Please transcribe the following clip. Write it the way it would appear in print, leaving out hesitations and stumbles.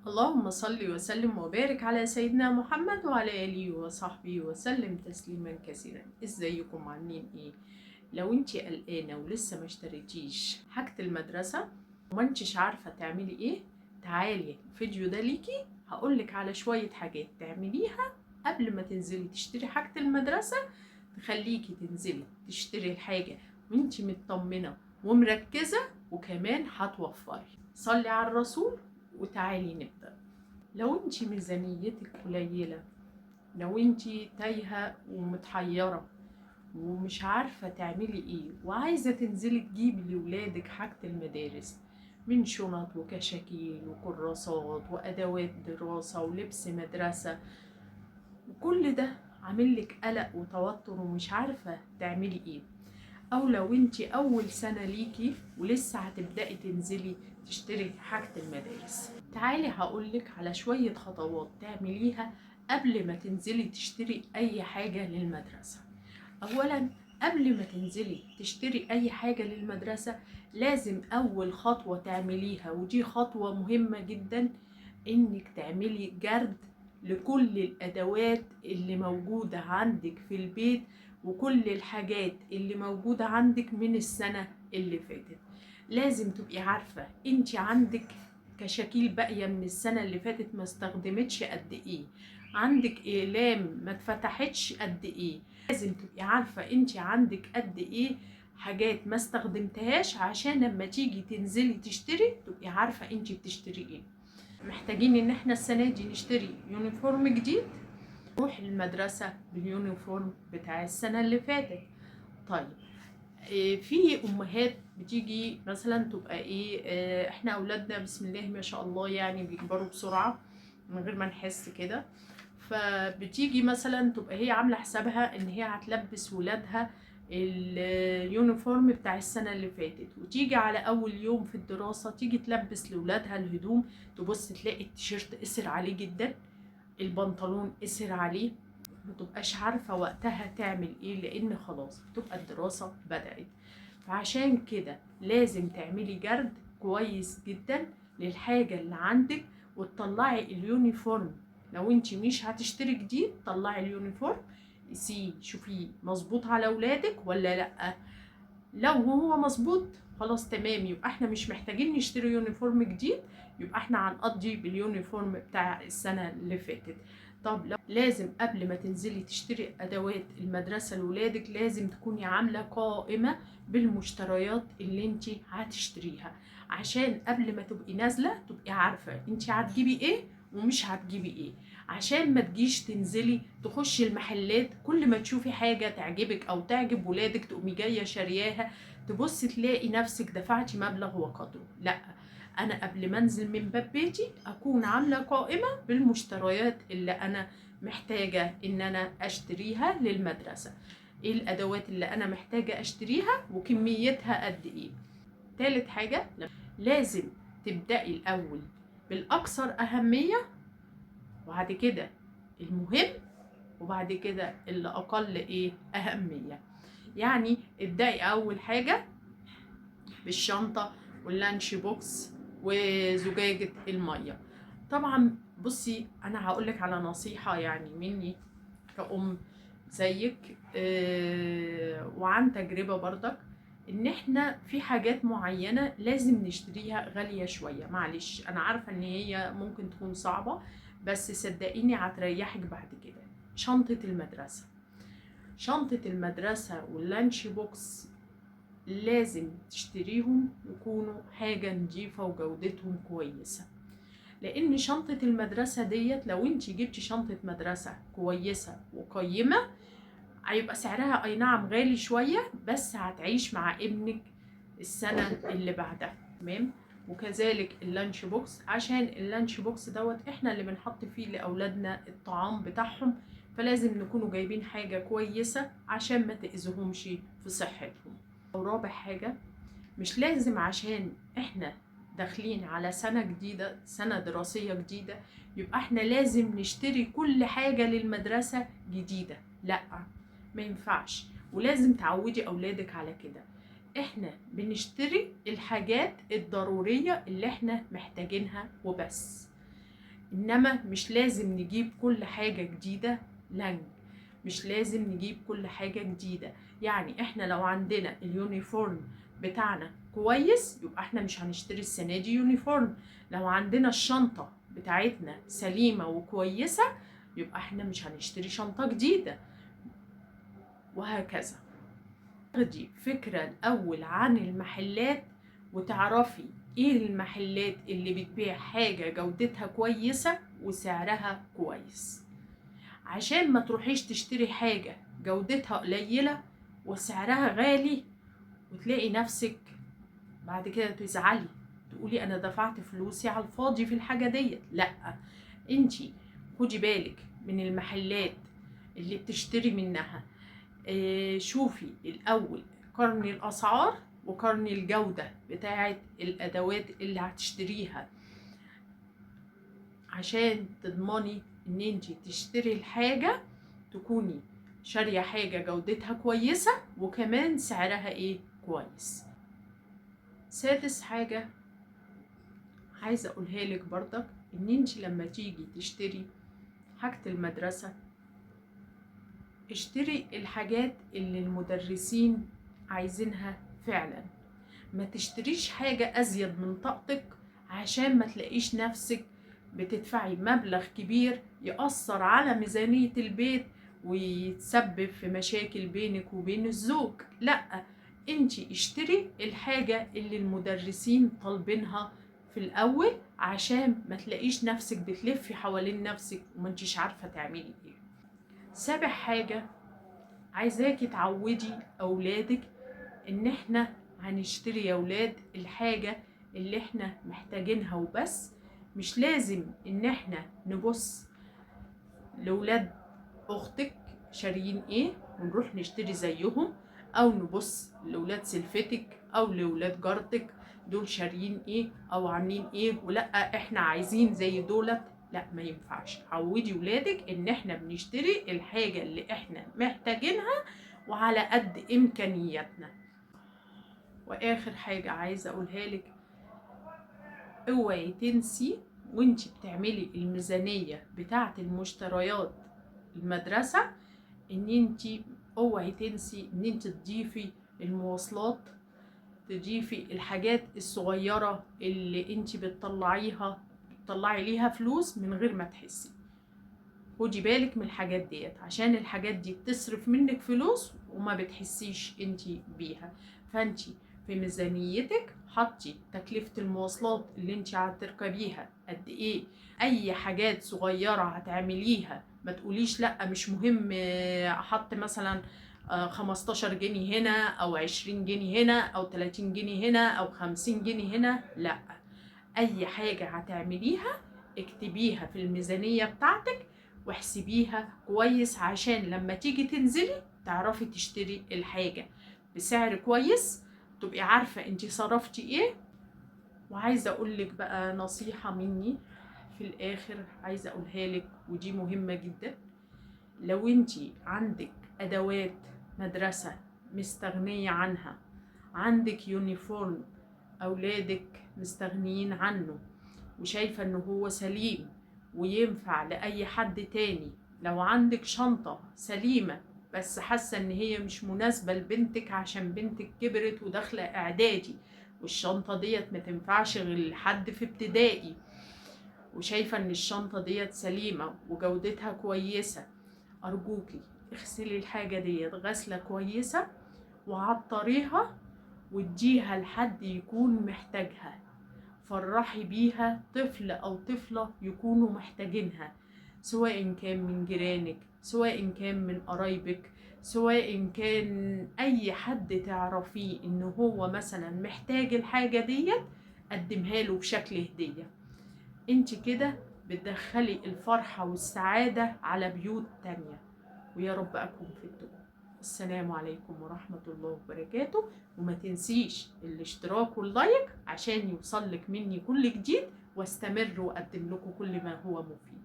اللهم صل وسلم وبارك على سيدنا محمد وعلى آله وصحبه وسلم تسليما كثيرا. ازيكم عاملين ايه؟ لو انتي قلقانة ولسه ما اشتريتيش حاجة المدرسة وما انتش عارفه تعملي ايه، تعالي الفيديو ده ليكي. هقولك على شوية حاجات تعمليها قبل ما تنزلي تشتري حاجة المدرسة، تخليكي تنزلي تشتري الحاجة وانتي مطمنه ومركزه، وكمان هتوفري. صلي على الرسول وتعالي نبدأ. لو انتي ميزانيتك قليلة، لو انتي تايهة ومتحيرة ومش عارفة تعملي ايه، وعايزة تنزلي تجيبي لولادك حاجة المدارس من شنط وكشاكيل وكراسات وأدوات دراسة ولبس مدرسة، وكل ده عاملك قلق وتوتر ومش عارفة تعملي ايه، او لو انتي اول سنة ليكي ولسه هتبدأي تنزلي تشتري حاجة المدارس، تعالي هقولك على شوية خطوات تعمليها قبل ما تنزلي تشتري اي حاجة للمدرسة. اولا قبل ما تنزلي تشتري اي حاجة للمدرسة لازم اول خطوة تعمليها، ودي خطوة مهمة جدا، انك تعملي جرد لكل الادوات اللي موجودة عندك في البيت وكل الحاجات اللي موجودة عندك من السنة اللي فاتت. لازم تبقي عارفة انت عندك كشاكيل باقية من السنة اللي فاتت ما استخدمتش قد ايه، عندك اقلام ما اتفتحتش قد ايه. لازم تبقي عارفة انت عندك قد ايه حاجات ما استخدمتهاش، عشان لما تيجي تنزلي تشتري تبقي عارفة انت بتشتري ايه. محتاجين ان احنا السنة دي نشتري uniform جديد، نروح المدرسة بال uniform بتاع السنة اللي فاتت. طيب في امهات بتيجي مثلا تبقى ايه، احنا اولادنا بسم الله ما شاء الله يعني بيكبروا بسرعة من غير ما نحس كده، فبتيجي مثلا تبقى هي عاملة حسابها ان هي هتلبس ولادها ال uniform بتاع السنة اللي فاتت، وتيجي على اول يوم في الدراسة تيجي تلبس لولادها الهدوم، تبص تلاقي التيشيرت قصر عليه جدا، البنطلون قصر عليه، ما تبقاش عارفة وقتها تعمل ايه، لان خلاص بتبقى الدراسة بدأت. فعشان كده لازم تعملي جرد كويس جدا للحاجة اللي عندك، وتطلعي ال uniform. لو انت مش هتشتري جديد طلعي ال uniform، قيسيه شوفيه مظبوط على اولادك ولا لا. لو هو مظبوط خلاص تمام، يبقى احنا مش محتاجين نشتري uniform جديد، يبقى احنا هنقضي بال uniform بتاع السنة اللي فاتت. طب لازم قبل ما تنزلي تشتري ادوات المدرسة لولادك لازم تكوني عاملة قائمة بالمشتريات اللي انت هتشتريها، عشان قبل ما تبقي نازلة تبقي عارفة انت هتجيبي ايه ومش هتجيبي ايه، عشان ما تجيش تنزلي تخشي المحلات كل ما تشوفي حاجة تعجبك او تعجب ولادك تقومي جاية شارياها، تبصي تلاقي نفسك دفعتي مبلغ وقدره. لا، انا قبل ما انزل من باب بيتي اكون عاملة قائمة بالمشتريات اللي انا محتاجة ان انا اشتريها للمدرسة، ايه الادوات اللي انا محتاجة اشتريها وكميتها قد ايه. تالت حاجة لازم تبدأي الاول بالاكثر اهمية، وبعد كده المهم، وبعد كده اللي اقل ايه اهمية. يعني ابدأي اول حاجة بالشنطة وال lunch box وزجاجة المية. طبعا بصي انا هقولك على نصيحة يعني مني كأم زيك، وعن تجربة برضك، ان احنا في حاجات معينة لازم نشتريها غالية شوية. معلش انا عارفة ان هي ممكن تكون صعبة، بس صدقيني هتريحك بعد كده. شنطة المدرسة، شنطة المدرسة وال lunch box لازم تشتريهم يكونوا حاجة نظيفة وجودتهم كويسة، لان شنطة المدرسة ديت لو انتي جبتي شنطة مدرسة كويسة وقيمة هيبقى سعرها اي نعم غالي شوية، بس هتعيش مع ابنك السنة اللي بعدها. تمام. وكذلك ال lunch box، عشان ال lunch box دوت احنا اللي بنحط فيه لأولادنا الطعام بتاعهم، فلازم نكونوا جايبين حاجة كويسة عشان ما تأذيهمش في صحتهم. ورابع حاجة، مش لازم عشان احنا داخلين على سنة جديدة، سنة دراسية جديدة، يبقى احنا لازم نشتري كل حاجة للمدرسة جديدة. لا، ما ينفعش، ولازم تعودي أولادك على كده. احنا بنشتري الحاجات الضرورية اللي احنا محتاجينها وبس. انما مش لازم نجيب كل حاجة جديدة لانج، مش لازم نجيب كل حاجة جديدة. يعني احنا لو عندنا ال uniform بتاعنا كويس يبقى احنا مش هنشتري السنة دي uniform. لو عندنا الشنطة بتاعتنا سليمة وكويسة يبقى احنا مش هنشتري شنطة جديدة، وهكذا. تاخدي فكرة الأول عن المحلات وتعرفي ايه المحلات اللي بتبيع حاجة جودتها كويسة وسعرها كويس، عشان ما تروحيش تشتري حاجة جودتها قليلة وسعرها غالي وتلاقي نفسك بعد كده تزعلي تقولي انا دفعت فلوسي على الفاضي في الحاجة ديت. لا، انتي خدي بالك من المحلات اللي بتشتري منها. شوفي الاول، قارني الاسعار وقارني الجودة بتاعة الادوات اللي هتشتريها، عشان تضمني ان انتي تشتري الحاجة تكوني شارية حاجة جودتها كويسة وكمان سعرها ايه كويس. سادس حاجة عايزة اقولها لك برضك، ان انتي لما تيجي تشتري حاجة المدرسة اشتري الحاجات اللي المدرسين عايزينها فعلا، ما تشتريش حاجة ازيد من طاقتك عشان ما تلاقيش نفسك بتدفعي مبلغ كبير يأثر على ميزانية البيت ويتسبب في مشاكل بينك وبين الزوج. لا، انتي اشتري الحاجة اللي المدرسين طالبينها في الأول عشان ما تلاقيش نفسك بتلفي حوالين نفسك وما انتيش عارفة تعملي ايه. سابع حاجة عايزاكي تعودي أولادك ان احنا هنشتري يا أولاد الحاجة اللي احنا محتاجينها وبس، مش لازم ان احنا نبص لولاد اختك شاريين ايه ونروح نشتري زيهم، او نبص لولاد سلفتك او لولاد جارتك دول شاريين ايه او عاملين ايه ولا احنا عايزين زي دولت. لا، ما ينفعش. عودي ولادك ان احنا بنشتري الحاجة اللي احنا محتاجينها وعلى قد امكانياتنا. واخر حاجة عايزة اقولها لك، اوعي تنسي وانتي بتعملي الميزانية بتاعة المشتريات المدرسة ان انتي اوعي تنسي ان انتي تضيفي المواصلات، تضيفي الحاجات الصغيرة اللي انتي بتطلعي ليها فلوس من غير ما تحسي. خدي بالك من الحاجات ديت عشان الحاجات دي بتصرف منك فلوس وما بتحسيش انتي بيها. فانتي في ميزانيتك حطي تكلفة المواصلات اللي انتي هتركبيها قد ايه، اي حاجات صغيرة هتعمليها ما تقوليش لا مش مهم احط مثلا 15 جنيه هنا او 20 جنيه هنا او 30 جنيه هنا او 50 جنيه هنا. لا، اي حاجة هتعمليها اكتبيها في الميزانية بتاعتك واحسبيها كويس عشان لما تيجي تنزلي تعرفي تشتري الحاجة بسعر كويس، تبقي عارفة انتي صرفتي ايه. وعايزة اقولك بقى نصيحة مني في الاخر عايزة اقولها لك ودي مهمة جدا، لو انتي عندك ادوات مدرسة مستغنية عنها، عندك uniform اولادك مستغنيين عنه وشايفة انه هو سليم وينفع لأي حد تاني، لو عندك شنطة سليمة بس حاسة ان هي مش مناسبة لبنتك عشان بنتك كبرت وداخلة اعدادي والشنطة ديت ما تنفعش غير لحد في ابتدائي، وشايفة ان الشنطة ديت سليمة وجودتها كويسة، ارجوكي اغسلي الحاجة ديت غسلة كويسة وعطريها واديها لحد يكون محتاجها، فرحي بيها طفل او طفلة يكونوا محتاجينها، سواء كان من جيرانك، سواء كان من قرايبك، سواء كان اي حد تعرفيه ان هو مثلا محتاج الحاجة ديت قدمها له بشكل هدية. انت كده بتدخلي الفرحة والسعادة على بيوت تانية. ويا رب اكون فدتكم. السلام عليكم ورحمة الله وبركاته. وما تنسيش الاشتراك واللايك عشان يوصلك مني كل جديد، واستمر واقدم لكم كل ما هو مفيد.